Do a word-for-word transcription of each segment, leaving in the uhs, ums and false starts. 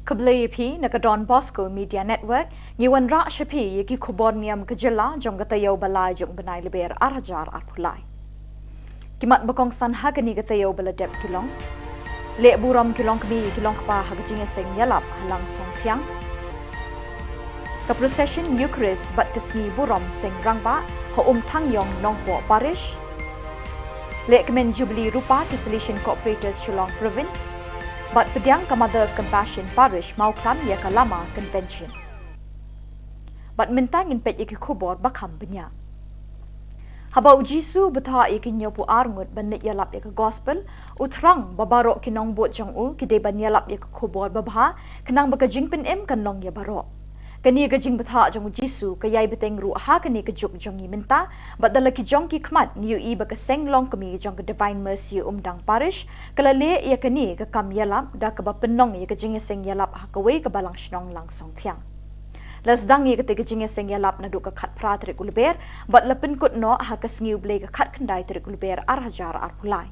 Khublei ïa phi na ka Don Bosco Media Network, ngi wanrah sha phi ïa ki khubor niam ka jylla jong ka taïew ba lai jong u bnai Lber ar hajar arphew lai. Ki mat ba kongsan ha kane ka taïew ba la dep ki long: Leh burom ki longkmie ki longkpa ha ka jingïaseng ïalap ha Langsongthiang. Ka procession Eucharist bad ka sngi burom seng rangbah ha Umthangïong Nongpoh Parish. Leh kmen Jubilee Rupa ki Salesian Cooperators Shillong Province. Bad pdiang ka Mother of Compassion Parish Mawkhlam ïa ka Lama Convention. Bad mynta ngin peit ïa ki khubor ba kham bniah. Haba u Jisu u bthah ïa ki hynñiewphew ar ngut ban leit ïalap ïa ka gospel, u thrang ba baroh ki nongbud jong u ki dei ban ïalap ïa ka khubor babha, khnang ba ka jingpynim kan long ïa baroh. Kane ka jingbthah jong u Jisu ka ïai bteng ruh ha kane ka juk jong ngi mynta, bad da la ki jong ki khmat ngi ïohi ba ka seng longkmie jong ka Divine Mercy Umdang Parish ka la leh ïa kane ka kam ïalap da kaba pynlong ïa ka jingïaseng ïalap ha kawei ka balang shnong Langsongthiang. La sdang ïa katei ka jingïaseng ïalap naduh ka khatphra tarik u Lber, bad la pynkut noh ha ka sngi U Blei ka khatkhyndai tarik u Lber ar hajar arphew lai.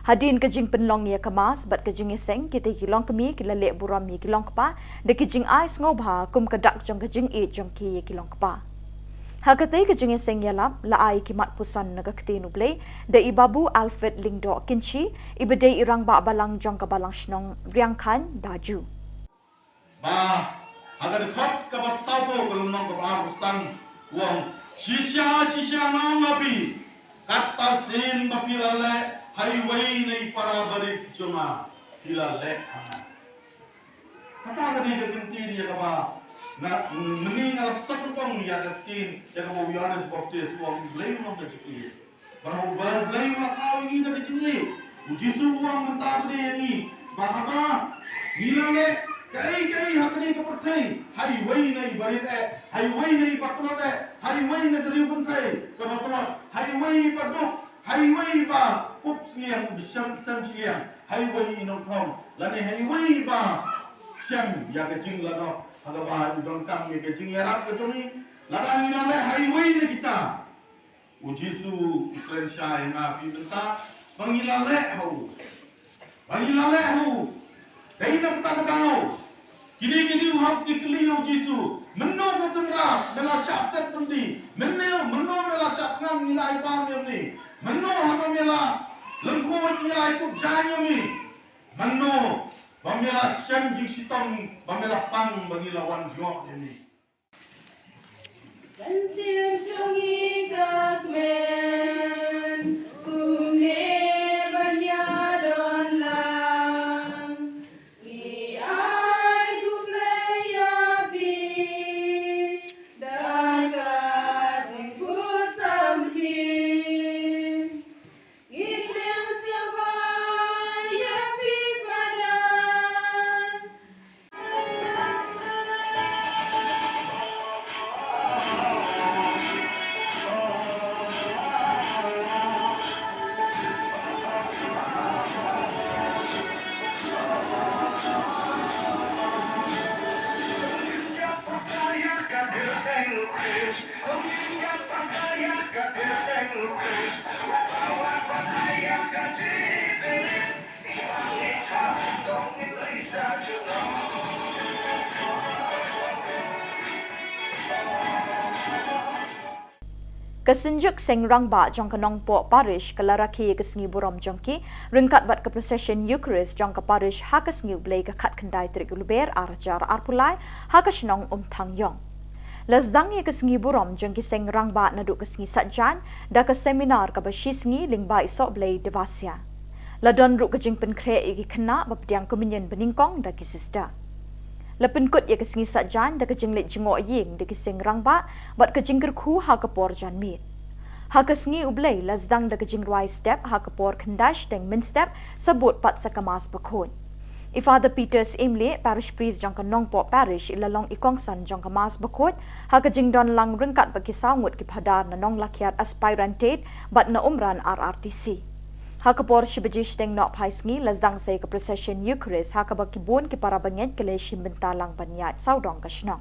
Hadien ka jingpynlong ïa ka Mass bad ka jingïaseng, kitei ki longkmie ki la leh burom ïa ki longkpa da ki jingai sngewbha kum ka dak jong ka jingïeit jong ki ïa ki longkpa. Ha katei ka jingïaseng ïalap la ai ki mat puson na ka ktien U Blei da i Babu Alfred Lyngdoh Kynshi, iba dei i rangbah balang jong ka balang shnong Riangkhane Daju. Ba ha ka dkhot kaba sawphew, ka lynnong kaba arphew san, u ong: Shisha shisha nga ong ha phi, katta sien ba phi la leh ha iwei na i para barit jong nga, phi la leh ha nga. Kata ka dei ka ktien ïa kaba nga, mynne nga la sngewthuh ïa ka ktien ïa kaba u Ïoannis Baptist u ong, U Blei u long ka jingïeit. Ba U Blei u la thaw ïa ngi da ka jingïeit. U Jisu u ong mynta pat ïa ngi ba haba ngi la leh kaei kaei ha kane ka pyrthei, ha iwei na i barit eh, ha iwei na i batlot eh, ha iwei na ka riew kynthei kaba tlot, ha iwei ba duk, ha iwei ba kup shiliang, ba shem, shem shiliang, ha iwei i nongthoh, lane ha iwei ba shem ïa ka jingladok, ha kaba u donkam ïa ka jingïarap ka jong ngi, lada ngi la leh ha iwei na kita, u Jisu u kren shai ïa nga phi mynta ba ngi la leh ha u. Ba ngi la leh ha u. Dei na kata ka daw kine kine u hap ki kylli ïa u Jisu: Mynno ko Kynrad me la shah set byndi? Mynno, mynno me la shah thngan ngi la ai bam ïa me? Mynno haba me la lyngkhuid ngi la ai kup jaiñ ïa me? Mynno ba me la shem jingshitom, ba me la pang ba ngi la wan jngoh ïa me? Mynsiem jong ngi ka kmen kumne ban ïadon lang. Ngi ai khublei ïa phi da ka jingpyrshang phi. Ngi pdiang sngewbha ïa phi, Father. Ka Synjuk Seng Rangbah jong ka Nongpoh Parish ka la rakhe ïa ka sngi burom jong ki ryngkat bad ka procession Eucharist jong ka Parish ha ka sngi U Blei ka khatkhyndai tarik u Lber ar hajar arphew lai ha ka shnong Umthangïong. La sdang ïa ka sngi burom jong ki seng rangbah naduh ka sngi Saitjaiñ da ka seminar kaba shisngi lyngba i Sohblei Devasia. La don ruh ka jingpynkhreh ïa ki khynnah ba pdiang Komunïon banyngkong da ki sister. La pynkut ïa ka sngi Saitjaiñ da ka jingleit jngoh ïing da ki seng rangbah bad ka jingkyrkhu ha ka por janmiet. Ha ka sngi U Blei la sdang da ka jingrwai step ha ka por khyndai shiteng mynstep, sabud pat sa ka Mass Bakhuid. I Father Peter Syiemlieh, Parish Priest jong ka Nongpoh Parish, i la long i kongsan jong ka Mass Bakhuid ha ka jingdon lang ryngkat bad ki saw ngut ki phadar na Nonglakhiat Aspirantate bad na Umran R R T C. Ha ka por shi baje shiteng nohphai sngi la sdang sa ïa ka procession Eucharist ha kaba ki bun ki para bangeit ki la shim bynta lang ban ïaid sawdong ka shnong.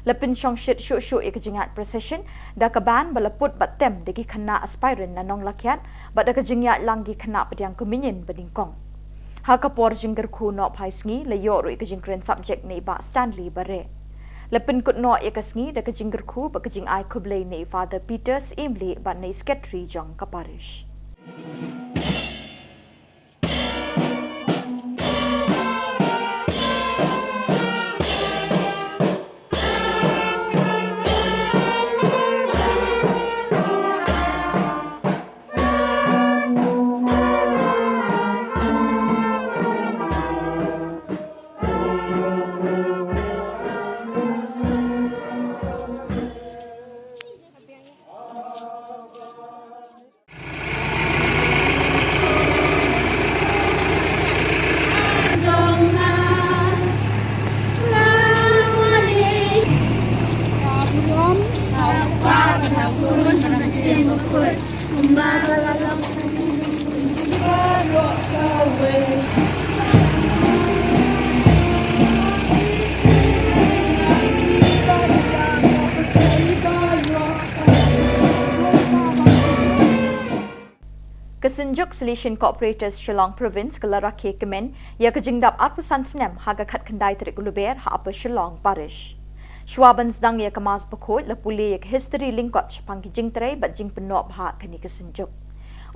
La pynshongshit shuh shuh ïa ka jingïaid procession da ka band ba la put bad tem da ki khynnah aspirant na Nonglakhiat bad da ka jingïaid lang ki khynnah pdiang Komunïon banyngkong. Ha ka por jingkyrkhu nohphai sngi la ïoh ruh ïa ka jingkren subject na i Bah Stanley Bareh. La pynkut noh ïa ka sngi da ka jingkyrkhu bad ka jingai khublei na i Father Peter Syiemlieh bad na i Secretary jong ka parish. Ka Synjuk Salesian Cooperators Shillong Province ka la rakhe kmen ïa ka jingdap arphew san snem ha ka khatkhyndai tarik u Lber ha Upper Shillong Parish. Shuwa ban sdang ïa ka Mass Bakhuid la pule ïa ka history lyngkot shaphang ki jingtrei bad jingpynnoh bha kane ka synjuk.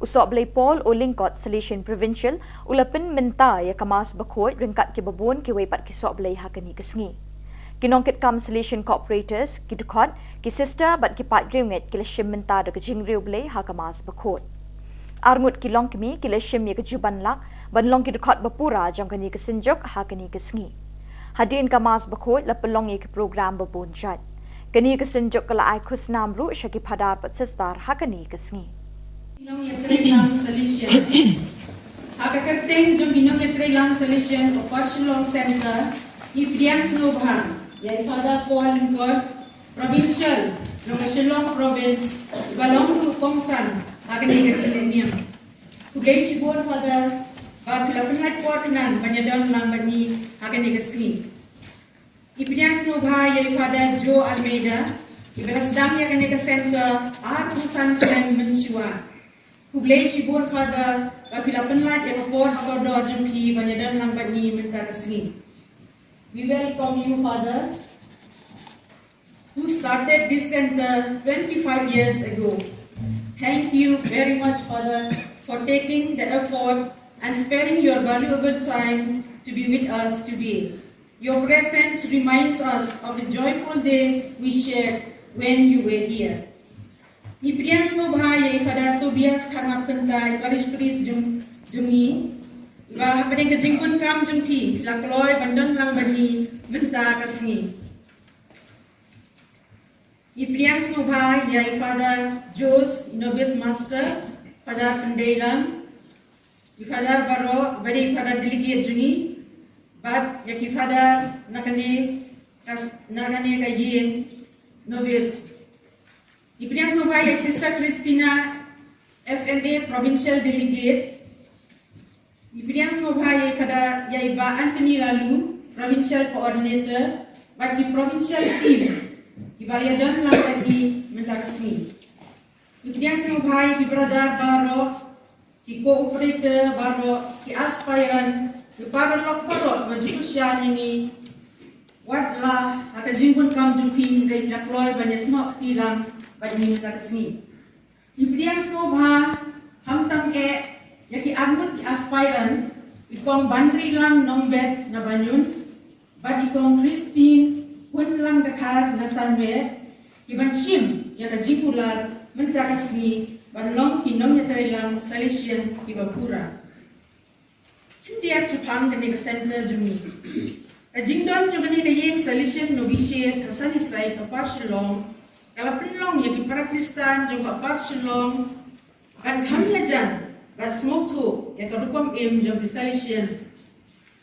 U Sohblei Paul O Lyngkot, Salesian Provincial, u la pynmynta ïa ka Mass Bakhuid ryngkat kiba bun kiwei pat ki sohblei ha kane ka sngi. Ki nongkitkam Salesian Cooperators, ki dkhot, ki sister bad ki paid riewngeit ki la shim mynta da ka jingriewblei ha ka Mass Bakhuid. Arngut ki longkmie ki la shim ïa ka juban lak ban long ki dkhot bapura jong kane ka synjuk ha kane ka sngi. Hadien ka Mass Bakhuid la pynlong ïa ki program babun jait. Kane ka synjuk ka la ai khusnam ruh sha ki phadar bad sister ha kane ka sngi. Nongïatreilang Salesian. Ha ka kyrteng jong ki nongïatreilang Salesian Upper Shillong Centre, ngi pdiang sngewbha ïa i Father Paul Lyngkot, Provincial jong ka Shillong Province, iba long ruh kongsan ha kane ka jingïaid niam. Khublei shibun Father ba phi la pynlait por pynang ban ïadon lang bad ngi ha kane ka sngi. Ngi pdiang sngewbha ïa i Father Joe Almeida, iba la sdang ïa kane ka centre arphew san snem mynshuwa. Khublei shibun Father ba phi la pynlait ïa ka por ha kordor jong phi ban ïadon lang bad ngi mynta ka sngi. We welcome you, Father, who started this centre twenty-five years ago. Thank you very much, Father, for taking the effort and sparing your valuable time to be with us today. Your presence reminds us of the joyful days we shared when you were here. Ngi pdiang sngewbha ïa i Father Tobias Kharngap Kyntai, Parish Priest jong, jong ngi, iba hapdeng ka jingbunkam jong phi la kloi ban don lang bad ngi mynta ka sngi. Ngi pdiang sngewbha ïa i Father Jose, Novice Master, Father Pyndeilang, i Father baroh, bad i Father Delegate jong ngi, bad ïa ki Father na kane ka s-, na kane ka ïing Novice. Ngi pdiang sngewbha ïa i Sister Christina, F M A Provincial Delegate. Ngi pdiang sngewbha ïa i Father, ïa i Bah Anthony Laloo, Provincial Coordinator, bad ki Provincial Team kiba la ïadon lang bad ngi mynta ka sngi. Ngi pdiang sngewbha ïa ki brother baroh, ki cooperator baroh, ki aspirant, ki paralok baroh ba ju kyrshan ïa ngi, wat la ha ka jingbunkam jong phi, hynrei phi la kloi ban ïasnoh kti lang bad ngi mynta ka sngi. Ngi pdiang sngewbha khamtam eh ïa ki arngut ki aspirant, i Kong Banrilang Nongbet na Banyun, bad i Kong Christine Hunlang Dkhar na Sanmer, kiban shim ïa ka jingkular mynta ka sngi ban long ki nongïatreilang Salesian kiba pura. Khyndiat shaphang kane ka centre jong ngi. Ka jingdon jong kane ka ïing Salesian Novitiate ha Sunnyside, Upper Shillong, ka la pynlong ïa ki para Khristan jong ka Upper Shillong ban kham ïajan bad sngewthuh ïa ka rukom im jong ki Salesian.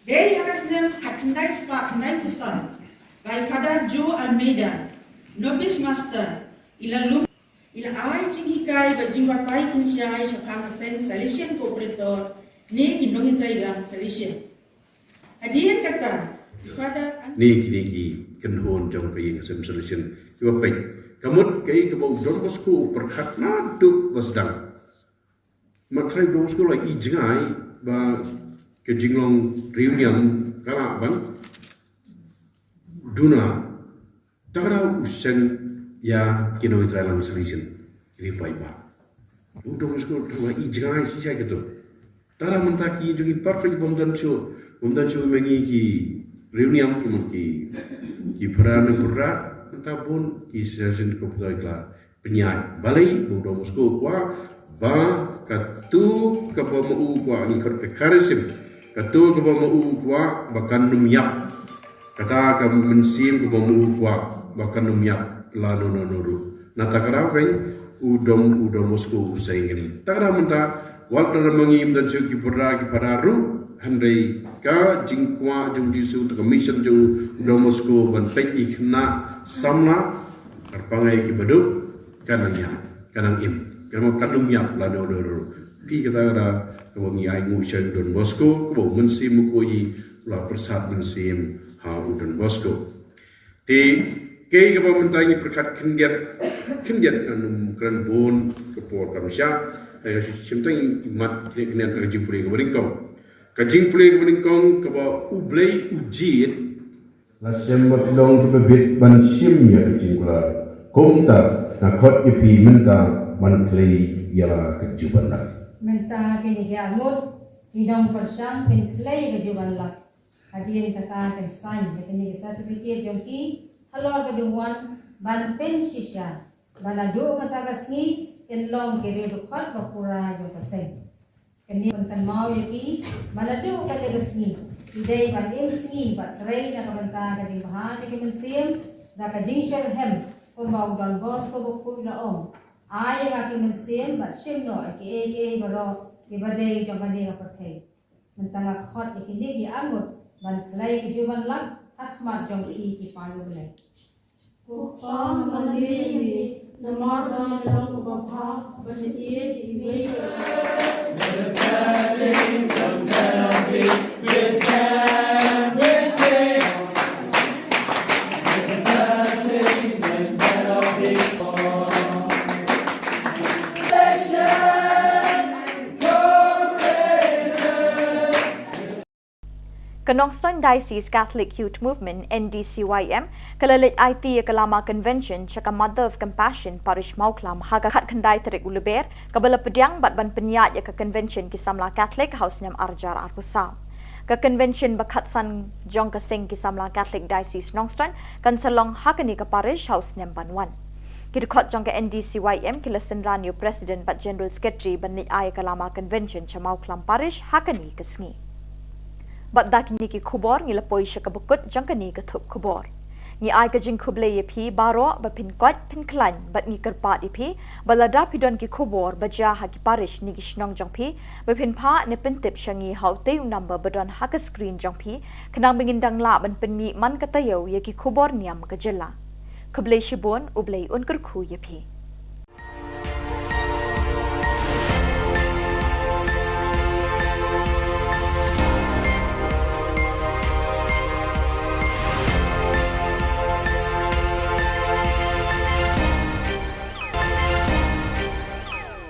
Dei ha ka snem khatkhyndai spah khyndaiphew san, ba i Father Joe Almeida, Novice Master, i la lum, i la ai jinghikai bad jingbatai pynshai shaphang ka seng Salesian Cooperator ne ki nongïatreilang Salesian. Hadien kata, i Father An- Ne kine ki kynhun jong ka ïing ka sem Salesian kiba peit. Ka mut kaei kaba u Don Bosco u pyrkhat naduh ba sdang. Mat trai u Don Bosco la i jngai ba ka jinglong riewniam ka lah ban duna. Tang da u seng ïa ki nongtrei lang solution. Ki ri paidbah. U dong skur tang da i jngai shisha kito. Tang da mynta ki jong i pat ki bym don shuh, bym don shuh ma ngi ki riewniam, ki, ki para nongpura, mynta bun ki session ko pynïaid. Balei u Don Bosco u kwah ba katu kaba ma u kwah ngi khot ka charism. Katu kaba ma u kwah ba kan ym ïap. Kata ka mynsiem kaba ma u kwah ba kan ym ïap lano lano ruh. Na kata ka daw kein u Don, u Don Bosco u seng kane. Kata ka daw mynta wat la ma ngi ym don shuh ki para, ki para ruh, hynrei ka jingkwah jong u Jisu, kata ka mission jong u Don Bosco ban peit ïa ki khynnah samla, kyrpang ïa ki baduk, kan nang ïap, kan nang im, kan nang, kan nang ïap lano lano ruh. Phi, kata ka daw kaba ngi ai nguh sha u Don Bosco, kaba u Mynsiem Bakhuid u la pyrsad mynsiem ha u Don Bosco. Te kaei kaba mynta ngi pyrkhat khyndiat, khyndiat, ngan ym kren bun, ka por kam shah. Ai, shim tang i mat khyndiat, khyndiat ka jingpule kaba nyngkong. Ka jingpule kaba nyngkong kaba U Blei u jied. La shem ba phi long kiba bit ban shim ïa ka jingkular. Kumta nga khot ïa phi mynta ban khlei ïa la ka juban lak. Mynta kine ki arngut ki nongpyrshang kin khlei ka juban lak. Hadien kata kin sign ïa kane ka certificate jong ki halor ka dungwan ban pynshisha ba naduh mynta ka sngi kin long ki riew dkhot ba pura jong ka seng. Kane pynkynmaw ïa ki ba naduh kane ka sngi ki dei ban im sngi bad trei na ka bynta ka jingbha jong ki mynsiem da ka jingshitrhem kumba u Don Bosco Bakhuid u la ong, ai ïa nga ki mynsiem bad shim noh ïa kiei kiei baroh kiba dei jong kane ka pyrthei. Mynta nga khot ïa kine ki arngut ban khlei ka juban lak ha khmat jong phi ki paid U Blei. Ko Pa, nga mane ïa me namar ba me long uba bha, ba me ïeit ïa iwei pa iwei. Ka Nongstoiñ Diocese Catholic Youth Movement, N D C Y M, ka la leit aiti ïa ka Lama Convention sha ka Mother of Compassion Parish Mawklam ha ka khatkhyndai tarik u Lber, kaba la pdiang bad ban pynïaid ïa ka convention ki samla Catholic ha u snem arhajar arphew saw. Ka convention ba khatsan jong ka seng ki samla Catholic Diocese Nongstoiñ kan sa long ha kane ka parish ha u snem ban wan. Ki dkhot jong ka N D C Y M ki la synran ïa u President bad General Secretary ban leit ai ïa ka Lama Convention sha Mawklam Parish ha kane ka sngi. Bad da kine ki khubor ngi la poi sha kaba kut jong kane ka thup khubor. Ngi ai ka jingkhublei ïa phi baroh ba phin koit phin khlaiñ bad ngi kyrpad ïa phi ba lada phi don ki khubor ba jia ha ki parish ne ki shnong jong phi, ba phin phah ne pyntip sha ngi ha utei u number ba don ha ka screen jong phi, khnang ba ngin dang lah ban pynmih man ka taïew ïa ki khubor niam ka jylla. Khublei shibun, U Blei un kyrkhu ïa phi.